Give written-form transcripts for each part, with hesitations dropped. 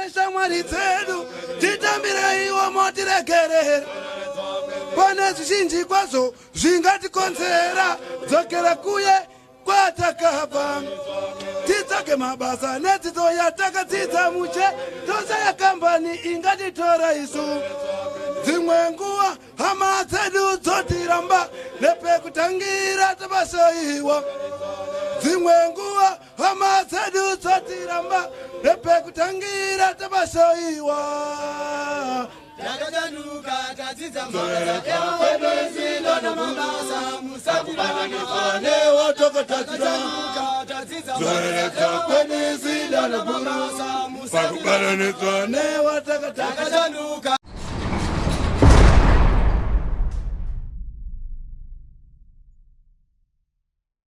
Neshamwari dzedu titambireiwo motiregerera pane zvizhinji kwazvo zvingatikonzera dzokera kuye kwatakabva titsvage mabasa nedzidzo yatakadzidza muche toshaya kambani ingatitora isu dzimwe nguva hama dzedu dzotiramba nepekutangira tabasaiwa dzimwe nguva hama dzedu dzotiramba nepekutangira tabasaiwa Takachanuka tadzidza mabasa kwedu namabasa musatibatanidzwa newatakatatira tadzidza zoreredza kwedu zida mabasa pakubatanidzwa newatakatatira Takachanuka.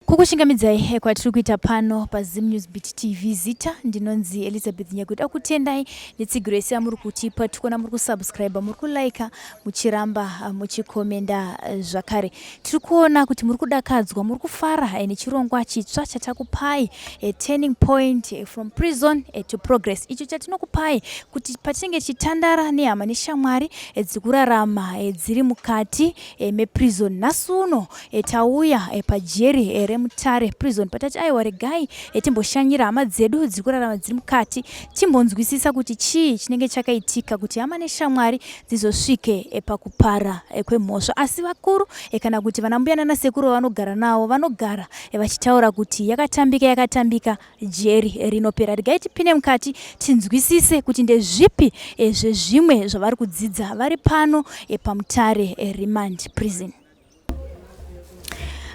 Kukuchingamidzai kwatiri kuita pano paZim News Beat TV. Zita ndinonzi Elizabeth Nyakuda. Kutendai netsigiro yese yamuri kutipa. Tikuona muri kusubscribe, muri kulike, muchiramba muchikomenda zvakare. Tiri kuona kuti muri kudakadzwa, muri kufara nechirongwa chitsva chatakupai, Turning Point from Prison to Progress. Icho chatinokupai kuti patinenge tichitandara nehama neshamwari dziri kurarama dziri mukati meprison. Nhasi uno tauya pajeri reMutare Prison patati aiwa regai timboshanyira hama dzedu dziri kurarama dziri mukati, timbonzwisisa kuti chii chinenge chakaitika kuti hama neshamwari dzizosvike pakupara kwemhosva. Asi vakuru kana kuti vana mbuya nanasekuru vavanogara navo vanogara vachitaura kuti yakatambika yakatambika jeri rinopera. Regai tipinde mukati tinzwisise kuti ndezvipi zvezvimwe zvavari kudzidza vari pano paMutare Remand Prison.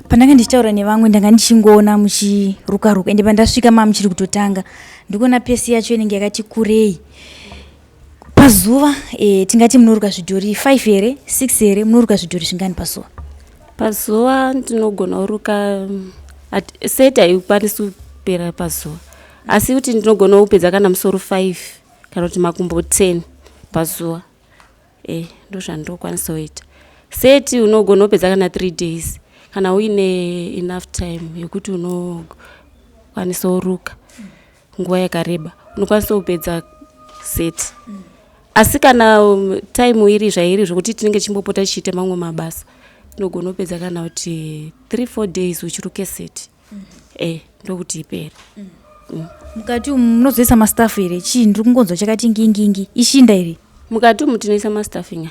Pandanga ndichitaura nevamwe ndanga ndichingoona muchiruka ruka, ende pandasvika maa muchiri kutotanga ndikuona pesi yacho inenge yakati kurei. Pazuva tingati munoruka zvidhori 5 here, 6 here, munoruka zvidhori zvingani pazuva? Pazuva ndinogona kuruka seti haikwanisi kupera pazuva, asi kuti ndinogona kupedza kana musoro 5 kana kuti makumbo 10 pazuva. Ndozvandinokwanisa kuita. Seti unogona kupedza kana 3 days kana uine enough time yekuti unokwanisa kuruka nguva yakareba, unokwanisa kupedza seti. Asi kana time iri zvairi zvokuti tinenge tichimbopota tichiita mamwe mabasa, unogona kupedza kana kuti 3-4 days uchiruke seti. Ndokuti ipere. Mukati umu munozoisa mastaff here? Chii ndiri kungonzwa chakati ngingingi, ishinda here? Mukati umu tinoisa mastaffing.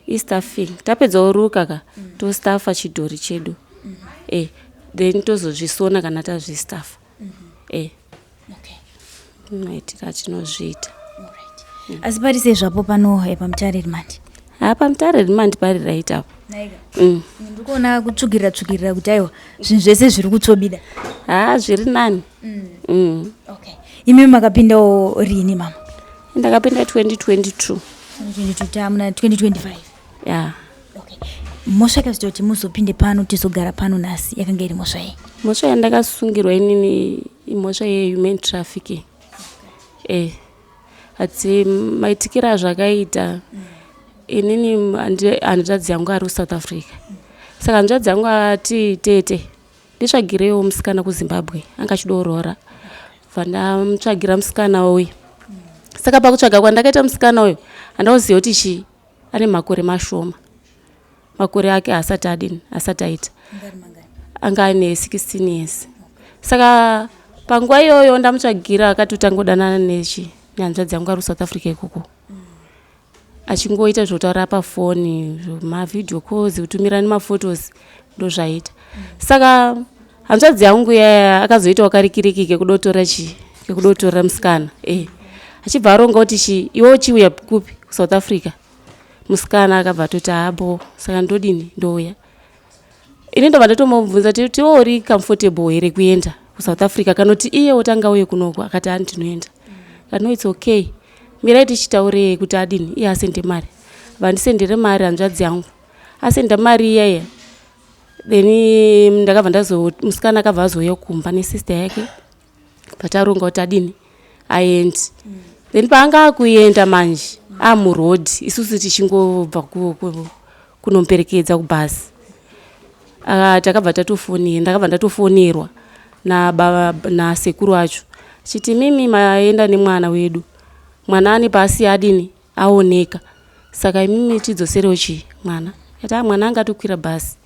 Istaffing. Tapedza kuruka ka, tostaffa chidhori chedu. Then tozozvisona kana tazvistaffa. Maitiro atinozviita. Asi pari sei zvapo pano paMutare Remand? Ha, paMutare Remand pari right apo. Ndikuona kutsvukirira tsvukirira kuti aiwa zvinhu zvese zviri kutsvobida. Ha, zviri nani. Imi makapindawo rini mama? Ndakapinda 2022. 2022, tamuna 2025. Ya. Mhosva yakazoita kuti muzopinde pano tizogara pano nhasi yakanga iri mhosva yei? Mhosva yandakasungirwa inini imhosva yehuman trafficking. Ati maitikiro azvakaita, inini hanzvadzi yangu ari kuSouth Africa. Saka hanzvadzi yangu ati tete nditsvagireiwo musikana kuZimbabwe anga achida. Bva ndamutsvagira musikana uyu. Saka pakutsvaga kwandakaita musikana uyu, handauziva kuti chii ane makore mashoma. Makore ake haasati adini, asati aita. Anga aine 16 years. Saka panguva iyoyo ndamutsvagira akati tangodanana nechi nehanzvadzi yangu ari kuSouth Africa ikoko. Achingoita zvotaura pafoni, mavideo calls, kutumira nemaphotos, ndozvaita. Saka hanzvadzi yangu yaya akazoitawo karikiriki kekudotora chi kekudotora musikana. Achibva aronga kuti chi iwe uchiuya kupi kuSouth Africa. Musikana akabva atoti habo, saka ndodini, ndouya. Ini ndobva ndatomubvunza kuti tiwe uri comfortable here kuenda kuSouth Africa, kana kuti iye wotanga uye kunoko? Akati hani ndinoenda. Kati no, it's okay, mirai tichitaurei kuti adini iye asende mari. Vandisendere mari hanzvadzi yangu, asenda mari iyaiya, then ndakabva ndazo musikana akabva azouya kumba nesister yake, pataronga kuti adini aende. Then paanga akuenda manje amuroad, isusu tichingobva kunomuperekedza kubhasi, takabva tatofonera, ndakabva ndatofonerwa nasekuru acho. Chiti mimi maenda nemwana wedu, mwana ane paasiya adini aoneka, saka imimi tidzoserewo chii mwana. Ati a mwana anga atokwira bhasi,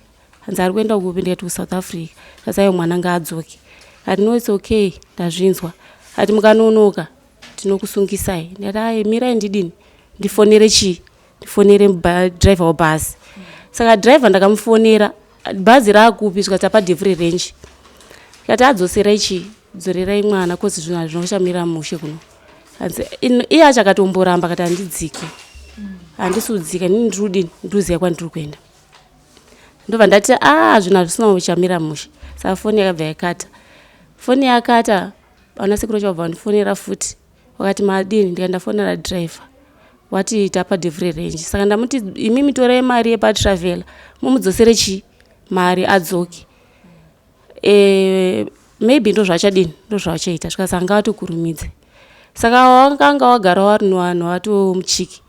hanzi ari kuenda kupi? Ndikati kuSouth Africa. Kasi aiwa, mwana ngaadzoke. Ati no, it's okay, ndazvinzwa. Ati mukanonoka tinokusungisai. Ndikati ai, mirai ndidini, ndifonere chii, ndifonere driver webhazi. Saka driver ndakamufonera, bhazi raakupi? Zvikati apaDevry Range. Ndikati adzoserai chii, dzorerai mwana cause zvinhu hazvina kuchamira mushe kuno. Hanzi iye achakatomboramba, akati handidziki, handisi kudzika inini, ndiri kudini, ndiri kuziva kwandiri kuenda. Ndobva ndati a zvinhu hazvisina kuchamira mushe. Saka foni yakabva yakata, foni yakata. Vana sekuru vacho vabva vandifonera futi, vakati madini? Ndikati ndafonera driver, wati tapa Devry Range. Saka ndamuti imimi torai mari yepatraveler mumudzosere chii mari adzoke. Maybe ndo zvachadini, ndo zvachaita. Zvikasi anga atokurumidze. Saka wakanga wagara wari vanhu vatomuchiki,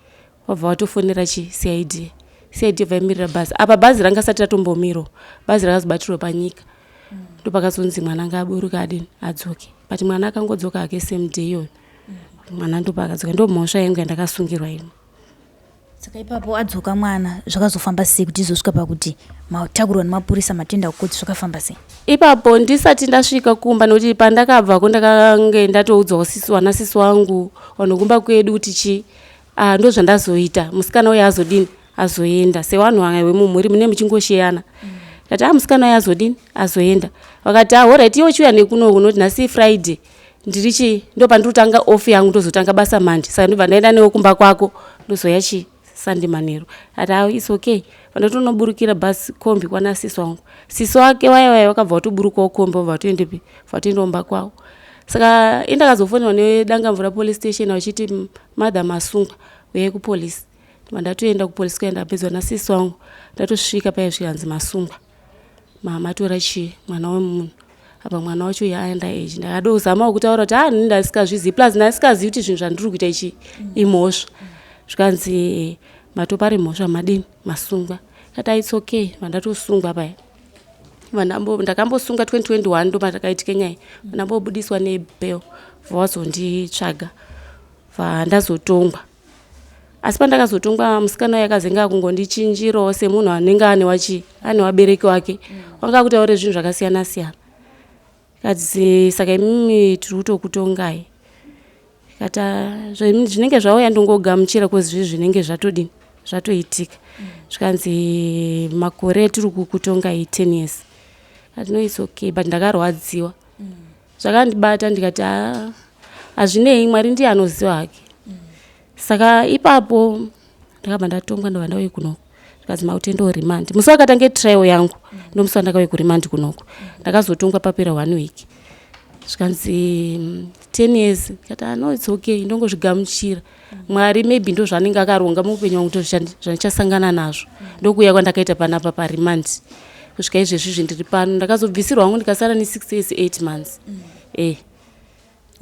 wabva watofonera chi CID. CID bva imirira bhazi apa, bhazi ranga sati ratombomirawo, bhazi rakazobatirwa panyika. Ndopakazonzi mwana ngaaburuke adini, adzoke. But mwana akangodzoka hake same day iyoyo. Mwana ndopakadzoka. Ndo mhosva yangu yandakasungirwa ino. Saka ipapo adzoka mwana, zvakazofamba sei kuti izosvika pakuti matakurwa nemapurisa matoenda kukoti? Zvakafamba sei? Ipapo ndisati ndasvika kumba, nekuti pandakabvako ndakange ndatoudzawo sisi, wana sisi wangu, vanhu kumba kwedu kuti chi ah, ndo zvandazoita, musikana uyo azodini, azoenda. Sevanhu vemumhuri mune muchingosheyana. Ndati a musikana uyo azodini, azoenda. Vakati ah, alright, iwe chiuya nekunoku, noti nhasi Friday, ndiri chii, ndo pandiri off yangu, ndozotanga basa manje. Saka ndobva ndaenda newe kumba kwako, ndozoya chii Sunday manheru. Ati ah, it's okay. Vandotonoburukira bhasi kombi kwana sisi wangu. Sisi wake waya waya vakabva vatoburukawo kombi, vabva vatoendepi, vatoenda kumba kwavo. Saka indakazofonерwa neDangamvura police station vachiti mother masungwa, uyai kupolisi. Ndobva ndatoenda kupolisi kuya, ndapedzwa nasisi wangu. Ndatosvika paya, zvikanzi masungwa, matora chii mwana wemunhu. Apa mwana wacho yaenda age. Ndakadozamawo kutaura kuti ah, ndasikazvizivi, plus ndasikazivi kuti zvinhu zvandiri kuita ichi imhosva. Zvikanzi matopari mhosva, madini, masungwa. Kati it's okay. Vandatosungwa paya, ndakambosungwa 2021, ndo patakaitika nyaya. Ndambobudiswa nebail, vazonditsvaga, vandazotongwa. Asi pandakazotongwa, musikana uyo akazenge akungondichinjirawo semunhu anenge ane wachi ane wabereki wake, wanga akutaura zvinhu zvakasiyana siyana. Kati saka imimi tiri kutokutongai. Kati zvinenge zvauya ndongogamuchira, cause zvinhu zvinenge zvatodini, zvatoitika. Zvikanzi makore tiri kukutongai 10 years. Kati no, it's okay. But ndakarwadziwa, zvakandibata. Ndikati a hazvinei, Mwari ndiye anoziva hake. Saka ipapo ndakabva ndatongwa, ndobva ndauye kunoku. Zvikanzi makutoendawo remand. Musi wakatange trial yangu ndomusi wandakauye kuremand kunoku. Ndakazotongwa papera one week. Zvikanzi 10 years. Ndikati ah, no, it's okay, ndongozvigamuchira. Mwari maybe ndo zvaanenge akaronga muupenyu hwangu, ndo zvandichasangana nazvo. Ndokuuya kwandakaita panapa paremand kusvika izvezvizvi ndiri pano. Ndakazobvisirwa hangu, ndikasara ne6 years 8 months.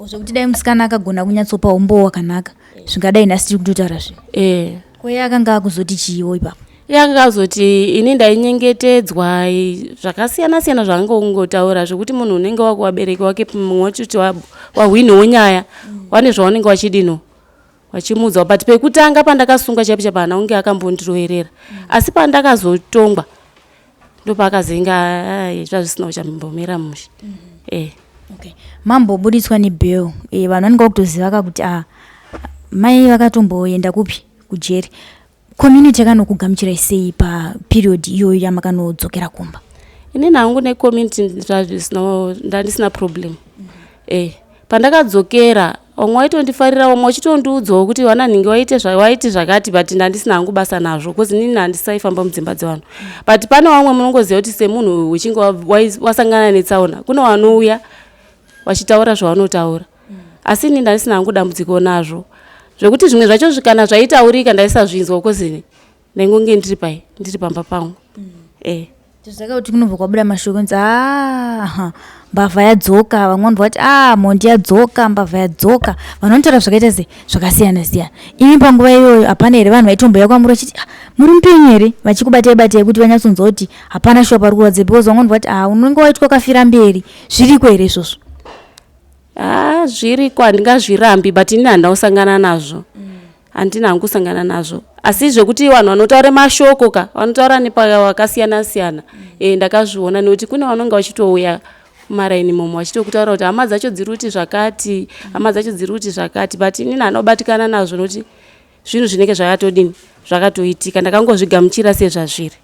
Zvekuti dai musikana akagona kunyatsopa umbowo wakanaka, zvingadai nhasi tiri kutotaura zve. Kweye akanga akuzoti chiiwo ipapo? Iye akanga azoti ini ndainyengetedzwa, zvakasiyana siyana zvaangongotaura, zvekuti munhu unenge wakuvabereki wake, mumwe wachiti wahwinhiwo nyaya, wane zvaunenge wachidino wachimuudzawo. But pekutanga pandakasungwa chaipo chaipo haana kunge akambondiroverera. Asi pandakazotongwa ndopaakazenga zvazvisina kuchambomira mushe. Okay. Mambobuditswa nebail, vanhu vanenge vakutoziva ka kuti ah, mai vakatomboenda kupi, kujeri. Community yakanokugamuchirai sei paperiod iyoyo yamakanodzokera kumba? Inini hangu necommunity zvazvisina, ndandisina problem. Pandakadzokera vamwe vaitondifarira, vamwe vachitondiudzawo kuti vana nhingi waite waiti zvakati, but ndandisina hangu basa nazvo because inini handisaifamba mudzimba dzevanhu. But pane vamwe munongoziva kuti semunhu uchinge wasangana netsaona, kune vanouya vachitaura zvavanotaura. Asi ini ndandisina hangu dambudziko nazvo, zvekuti zvimwe zvacho kana zvaitaurika ndaisazvinzwa because ndaingonge ndiri pai, ndiri pamba pangu. Zvaka kuti kunobva kwabuda mashoko kunzi a mbavha yadzoka. Vamwe vanobva vati a mhondi yadzoka, mbavha yadzoka. Vanhu vanotaura zvakaita se zvakasiyana siyana. Imi panguva iyoyo hapana here vanhu vaitomboya kwamuri vachiti ah, muri mupenyu here, vachikubatai batai kuti vanyatsonzwa kuti hapana shuwa pari kurwadza? Because vamwe vanobva vati ah, unenge waitwa kafira mberi. Zviriko here izvozvo? Haa zviriko handingazvirambi but ini handina kusangana nazvo. Handina hangu kusangana nazvo. Asi zvekuti vanhu vanotaura mashoko ka vanotaura nepakasiyana siyana. Eh ndakazviona nekuti kune vanonga vachitouya kumaraini imomo vachitokutaura kuti hama dzacho dziri kuti zvakati, hama dzacho dziri kuti zvakati but inini handina kubatikana nazvo nekuti zvinhu zvinenge zvakatodini zvakatoitika ndakangozvigamuchira sezvazviri.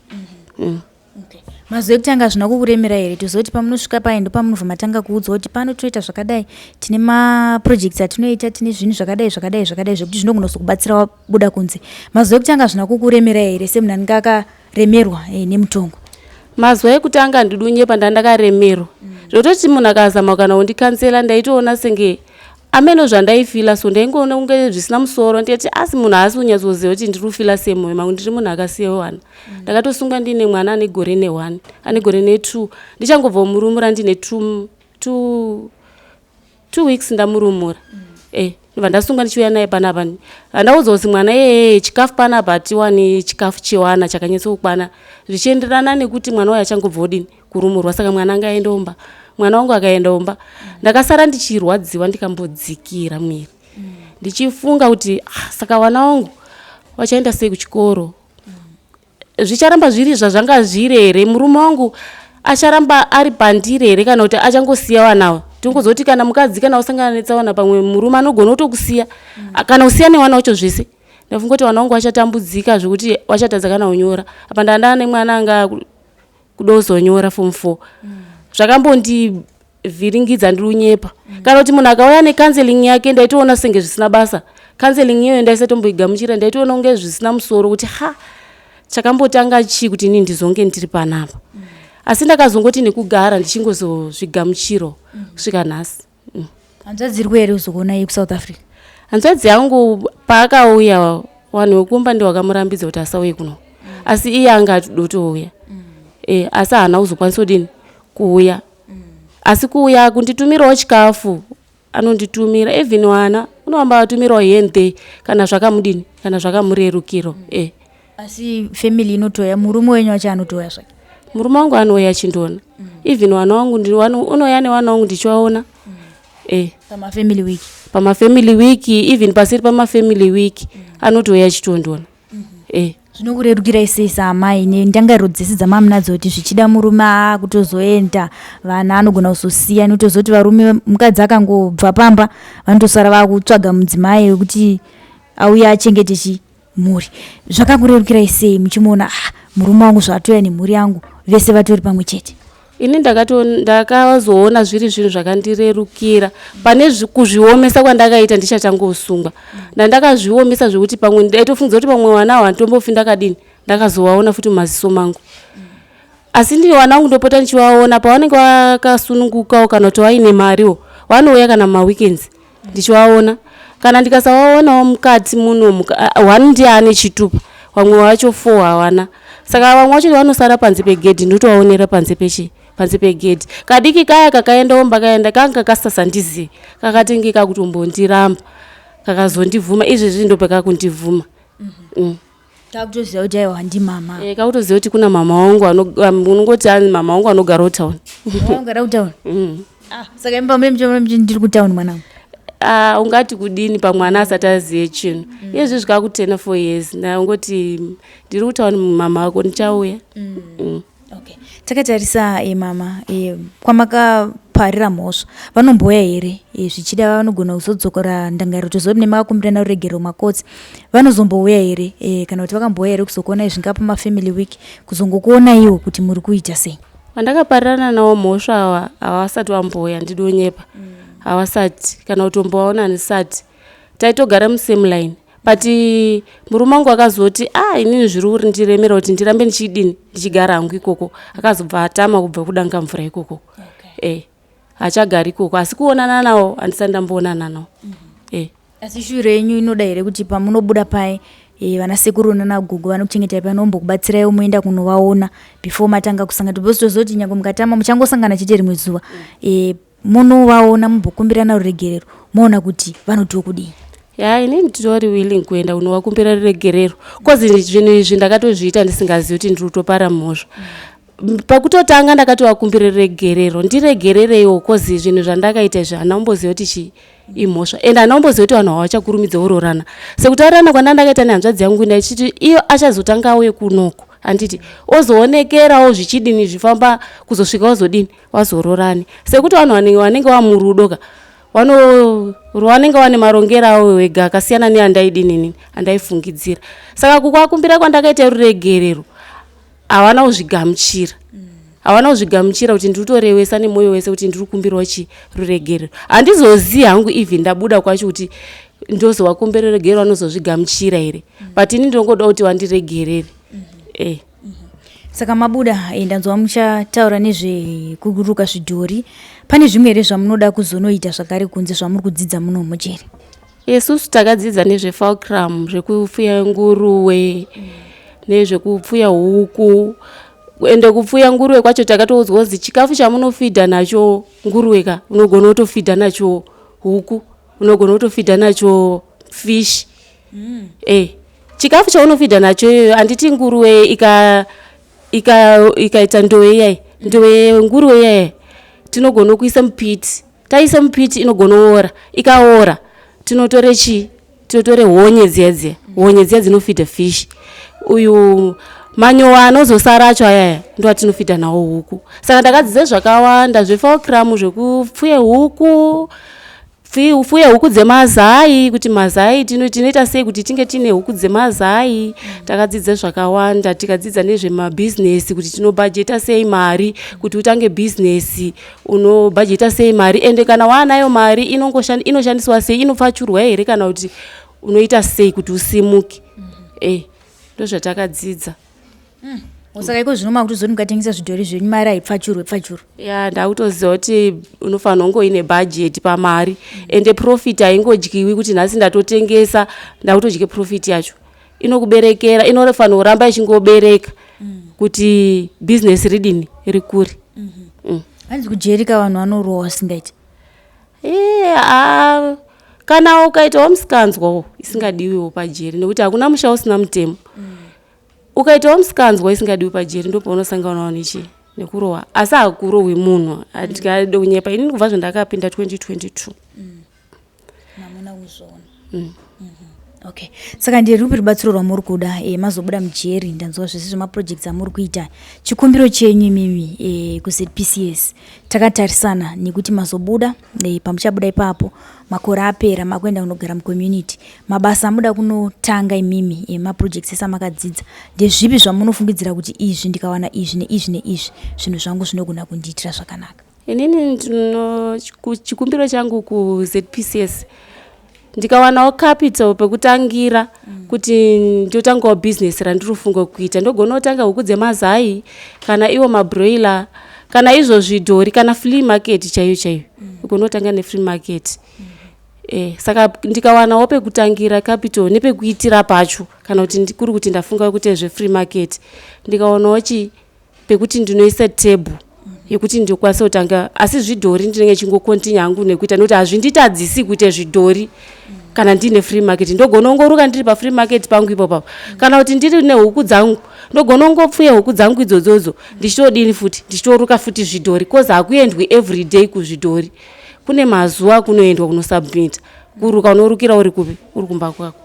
Mm. Okay. Mazuva ekutanga hazvina kukuremera here tozoti pamunosvika paye ndopamunobva matanga kuudzwa kuti pano tinoita zvakadai tine maprojects atinoita tine zvinhu zvakadai zvakadai zvakadai zvekuti zvinogona kuzokubatsira wabuda kunze mazuva ekutanga hazvina kukuremera here semunhu anenge akaremerwa eh, nemutongo mazuva ekutanga handidi kunyepa ndandakaremerwa mm. zvototi munhu akazama kana kundikansela ndaitoona senge Ameno zvandaifila so ndaingoona kunge zvisina musoro ndikati asi munhu haasi kunyatsoziva kuti ndiri kufila sei moyo mangu ndiri munhu akasiya wana mm. ndakatosungwa ndiine mwana ane gore neone ane gore netwo ndichangobva kumurumura ndine two, two, two weeks ndamurumura mm. eh ndobva ndasungwa ndichiuya naye panapa handaudzwa kuti mwana iyeye chikafu panapa hatiwani chikafu chewana chakanyatsokukwana zvichienderana nekuti mwana uyo achangobva odini kurumurwa saka mwana anga aenda umba mwana wangu akaenda umba ndakasara ndichirwadziwa ndikambodzikira mwiri ndichifunga kuti ah, saka vana wangu vachaenda sei kuchikoro zvicharamba zviri zvazvanga zviri here murume wangu acharamba ari pandiri here kana kuti achangosiya vana ava tingozoti kana mukadzi kana usangana netsaona pamwe murume anogona kutokusiya kana kusiya nevana wacho zvese ndafunga kuti vana vangu vachatambudzika zvekuti vachatadza kana kunyora apa ndanda nemwana anga kuda kuzonyora form 4 zvakambondivhiringidza ndiri kunyepa kana kuti munhu akauya necounseling yake ndaitoona senge zvisina basa counseling iyoyo ndaisatomboigamuchira ndaitoona kunge zvisina musoro kuti ha chakambotanga chii kuti inini ndizonge ndiri panapa asi ndakazongoti nekugara ndichingozozvigamuchiro kusvika nhasi mm. Hanzvadzi iri kuya here kuzokuonai kuSouth Africa? Hanzvadzi yangu paakauya vanhu vekumba ndivo vakamurambidza kuti asauye kuno mm. asi iye anga atodotouya mm. e, asi haana kuzokwanisa kudini kuuya mm. asi kuuya kunditumirawo chikafu anonditumira even wana unovamba vatumirawo here and there kana zvakamudini kana zvakamurerukiro mm. e. Asi family inotouya murume wenyu wacho anotouya zvake? Murume wangu anouya achindiona mm. Even wana wangu unouya newana wangu ndichivaona mm. Eh. Pamafamily week? Pamafamily week even pasiri pamafamily week mm. Anotouya achitondiona mm -hmm. Eh. Zvinokurerukirai sei saamai nendangariro dzese dzamamunadzo kuti zvichida murume akutozoenda vana anogona kuzosiya notozoti varume mukadzi akangobva pamba vanotosara vakutsvaga mudzimai wekuti auye achengete chii mhuri zvakakurerukirai sei muchimuona ah, murume wangu zvaatouya nemhuri yangu vese vatori pamwe chete ini ndakazoona zviri zvinhu zvakandirerukira pane kuzviomesa kwandakaita ndichatangosungwa ndandakazviomesa zvekuti pamwe ndaitofungidzira kuti pamwe wana awa handitombofi ndakadini ndakazowaona futi mumaziso mangu asi ndini wana wangu ndopota ndichiwaona pavanenge vakasunungukawo kana kuti vaine mariwo vanouya kana mumaweekends ndichivaona kana ndikasavaonawo mukati muno one ndiye ane chitupa vamwe vacho four hawana saka vamwe vacho vanosara panze pegedhi ndotovaonera panze pechi panze pegedhi kadiki kaya kakaendawo mbakaenda kanga kasisasandizivi kakatenge kakutombondiramba kakazondibvuma izvezvi ndopakakundibvuma mm -hmm. mm. Takutoziva kuti aiwa ndimama. Eh, kakutoziva kuti kuna mama wangu unongoti ani mama wangu anogara kutown. Anogara kutown? Mm. Ah, saka imba mune muchiona muchi ndiri kutown mwanangu. Ah, ungati kudini pamwana asati aziye chinhu. Mm. Iye zvizvi kakutena 4 years. Ndangoti ndiri kutown mama wako ndichauya. Mm. Mm. Okay. Takatarisa e, mama e, kwamakaparira mhosva vanombouya here e, zvichida vanogona kuzodzokora ndangariro toziva kuti makakumbirana ruregerero makotsi vanozombouya here e, kana kuti vakambouya here kuzokuonai zvingapa mafamily week kuzongokuonaiwo kuti muri kuita sei vandakaparirana navo mhosva ava havasati vambouya ndidonyepa havasati kana kutombovaona handisati taitogara musame line but murume wangu akazoti a ah, inini zviri uri ndiremera kuti ndirambe ndichidini ndichigara hangu ikoko akazobva atama kubva kudanga mvura ikoko okay. e hachagari ikoko asi kuonana nawo handisati ndamboonana nawo mm -hmm. e asi shuviro yenyu inoda here kuti pamunobuda paye e, vana sekuru nana gogo vanokuchengetai panombokubatsiraiwo moenda kunovaona before matanga kusangana because tozoti nyange mukatama muchangosangana chete rimwe zuva mm. e, Munovaona mumbokumbirana ruregerero moona kuti vanotiwo kudii. Ya ini nditori willing kuenda kunovakumbira ruregerero cause zvinhu izvi ndakatozviita ndisingazivi kuti ndiri kutopara mhosva. Pakutotanga ndakatovakumbira regerero, ndiregerereiwo kozi zvinhu zvandakaita izvi handina kumboziva kuti chii imhosva, ende handina kumboziva kuti vanhu havachakurumidza kuroorana. Sekutaurirana kwanda ndakaita nehanzvadzi yangu, ndaichiti iyo achazotanga auye kunoko, handiti ozoonekerawo zvichidini zvifamba kuzosvika wazodini wazororani, sekuti vanhu vanenge vamurudo ka vanenge vane marongero avo wega akasiyana neandaidini inini andaifungidzira. Saka kukwakumbira kwandakaita ruregerero, havana kuzvigamuchira, havana kuzvigamuchira kuti ndiri kutorewesa nemwoyo wese kuti ndiri kukumbirawo chi ruregerero. Handizozivi hangu even ndabuda kwacho kuti ndozovakumbira ruregerero vanozozvigamuchira here, but ini ndinongoda kuti vandiregerere. Saka mabuda, ndanzwa muchataura nezvekuruka zvidhori. Pane zvimwe here zvamunoda kuzonoita zvakare kunze zvamuri kudzidza muno mujeri? Isusu takadzidza nezvefalcram, zvekupfuya nguruwe nezvekupfuya huku. Ende kupfuya nguruwe kwacho takatoudzwa kuzi chikafu chamunofidha nacho nguruwe ka, unogona kutofidha nacho huku, unogona kutofidha nacho fish. Chikafu chaunofidha nacho iyoyo, handiti nguruwe ikaita ndowe iyai, ndowe nguruwe iyai tinogona kuisa mupiti. Taisa mupiti inogona kuora. Ikaora tinotore chii? Tinotore honye dziya dziya, honye dziya dzinofidha fish. Uyu manyowa anozosara acho ayaya ndo atinofidha nawo huku. Saka ndakadzidza zvakawanda zvefalcram, zvekupfuye huku, fuye huku dzemazai, kuti mazai tinoita sei kuti tinge tiine huku dzemazai. Takadzidza zvakawanda, tikadzidza nezvemabhizinesi, kuti tinobhajeta sei mari, kuti utange bhizinesi unobhajeta sei mari, ende kana waanayo mari inoshandiswa sei, inopfachurwa here kana kuti unoita sei kuti usimuke. Ndozvatakadzidza. Saka iko zvino makutozoti mukatengesa zvidhori zvenyu mari haipfachurwe pfachurwe? Ya, ndakutoziva kuti unofanira kunge uine bhajeti pamari, ende profit haingodyiwi kuti nhasi ndatotengesa ndakutodye profit yacho. Inokuberekera, inofanira kuramba ichingobereka kuti bhizinesi ridini rikure. Hanzi kujerika vanhu vanorohwa vasingaiti. Kana ukaitawo musikanzwawo isingadiwiwo pajeri, nekuti hakuna musha usina mutemo, ukaitawo musikanzwa isingadiwi pajeri ndopaunosanganawo nechi nekurohwa. Asi hakurohwi munhu, handingade kunyepa inini, kubva zvandakapinda 2022 Mamuna kuzviona. Okay, saka nderupi rubatsiro rwamuri kuda mazobuda mujeri? Ndanzwa zvese zvemaprojects amuri kuita. Chikumbiro chenyu imimi kuZPCS, takatarisana nekuti mazobuda, pamuchabuda ipapo makore apera, makuenda kunogara mucommunity, mabasa amuda kunotanga imimi, maprojects ese amakadzidza, ndezvipi zvamunofungidzira kuti izvi ndikawana izvi neizvi neizvi zvinhu zvangu zvinogona kundiitira zvakanaka? Inini ndino chikumbiro changu kuZPCS, ndikawanawo capital pekutangira kuti ndotangawo bhizinesi randiri kufunga kuita, ndogona kutanga huku dzemazai kana iwo mabroiler kana izvo zvidhori kana flea market chaiyo chaiyo, ugona kutanga neflea market. Saka ndikawanawo pekutangira capital nepekuitira pacho, kana kuti kuri kuti ndafunga kuti zveflea market, ndikawanawo chi pekuti ndinoisa table yekuti ndikwanise kutanga. Asi zvidhori ndinenge chingokontinya hangu nekuita, nekuti hazvinditadzisi kuita zvidhori. Kana ndiine flea market ndogona kungoruka ndiri paflea market pangu ipopapo, kana kuti ndiri nehuku dzangu ndogona kungopfuya huku dzangu idzodzodzo, ndichitodini futi, ndichitoruka futi zvidhori, cause hakuendwi every day kuzvidhori. Kune mazuva akunoendwa kunosubmita kuruka. Unorukira uri kupi? Uri kumba kwako.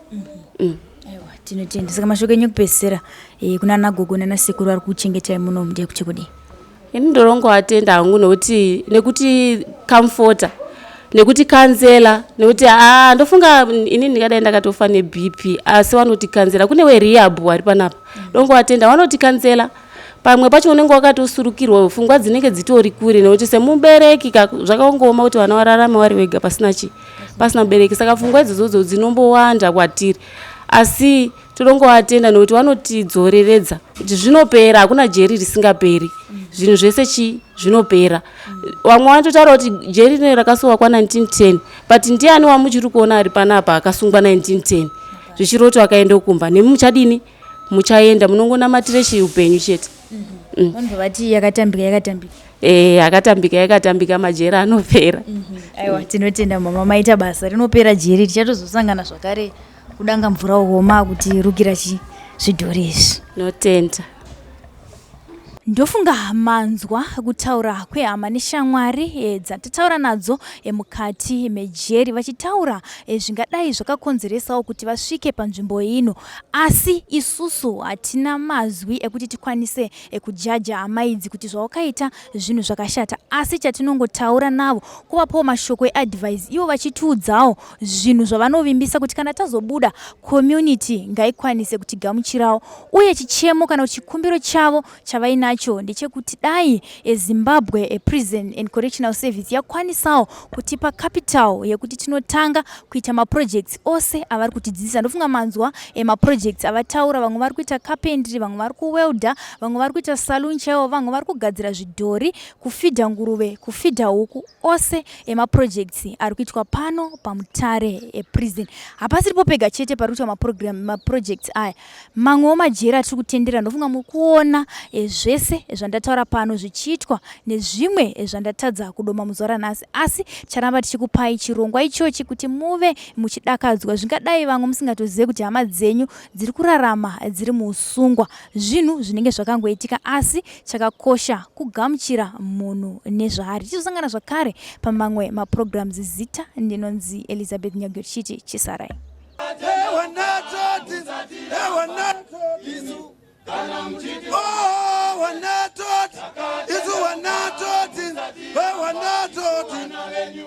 Aiwa, tinotenda. Saka mashoko enyu ekupedzisira kuna nagogo nanasekuru vari kuchengetai muno ndeyekuti kudii? Ini ndorongoatenda hangu nekuti comforta, nekuti counsela, nekuti aa ndofunga ini ndingadai ndakatofa neBP, asi vanoti counsela kune werehab vari panapa, ndongovatenda vanoti counsela. Pamwe pacho unenge wakatosurukirwa, pfungwa dzinenge dzitori kure, nekuti semubereki zvakaongooma kuti vana vararame vari vega pasina chi pasina mubereki. Saka pfungwa idzodzo dzinombowanda kwatiri, asi tinongovatenda nekuti vanotidzoreredza kuti zvinopera, hakuna jeri risingaperi, zvinhu zvese chi zvinopera. Vamwe vanototaura kuti jeri rino rakasungwa kwa1910, but ndiani wamuchiri kuona ari panapa akasungwa 1910 zvichiroti akaenda kumba? Nemi muchadini? Muchaenda, munongonamatire chi upenyu chete. Vanobva vati yakatambika yakatambika. Akatambika yakatambika, majeri anopera. Aiwa, tinotenda mama, maita basa. Rinopera jeri, tichatozosangana zvakare kudanga mvura uhoma kuti rukira chi zvidhori izvi. Notenda. Ndofunga manzwa kutaura kwehama neshamwari dzatataura nadzo mukati mejeri vachitaura zvingadai zvakakonzeresawo kuti vasvike panzvimbo ino. Asi isusu hatina mazwi ekuti tikwanise kujaja hama idzi kuti zvawakaita zvinhu zvakashata. Asi chatinongotaura navo kuvapawo mashoko eadvice ivo vachitiudzawo zvinhu zvavanovimbisa kuti kana tazobuda community ngaikwanise kutigamuchirawo. Uye chichemo kana kuti chikumbiro chavo chavainacho ndechekuti dai Zimbabwe Prison and Correctional Service yakwanisawo kutipa capital yekuti tinotanga kuita maprojects ose avari kutidzidzisa. Ndofunga manzwa maprojects avataura, vamwe vari kuita carpentry, vamwe vari kuwelda, vamwe vari kuita saloon chaiwo, vamwe vari kugadzira zvidhori, kufidha nguruve, kufidha huku, ose emaprojects ari kuitwa pano paMutare Prison. Hapasiripo pega chete pari kuitwa maprojects aya. Mamwewo majeri atiri kutendera ndofunga muri kuona zvese zvandataura pano zvichiitwa nezvimwe zvandatadza kudoma muzuva ranhasi, asi ticharamba tichikupai chirongwa ichochi kuti muve muchidakadzwa. Zvingadai vamwe musingatozive kuti hama dzenyu dziri kurarama dziri muusungwa, zvinhu zvinenge zvakangoitika, asi chakakosha kugamuchira munhu nezvaari. Tichizosangana zvakare pamamwe maprograms. Zita ndinonzi Elizabeth Nyagyo, tichiti chisarai.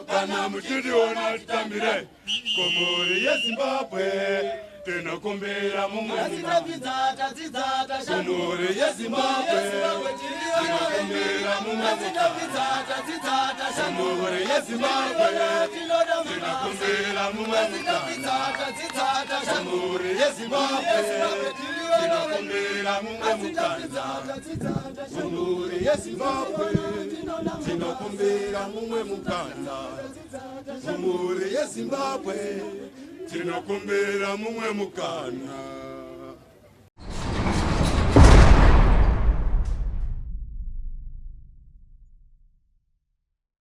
Kana muchitiona titambire kumhuri yeZimbabwe, tinokumbira mumwe. Kumhuri yeZimbabwe, tinokumbira mumwe. Kumhuri yeZimbabwe, tinokumbira mumwe. Kumhuri yeZimbabwe, tinokumbira mumwe mukana. Kumhuri yeZimbabwe, tinokumbira mumwe mukana. Kumhuri yeZimbabwe, tinokumbira mumwe mukana.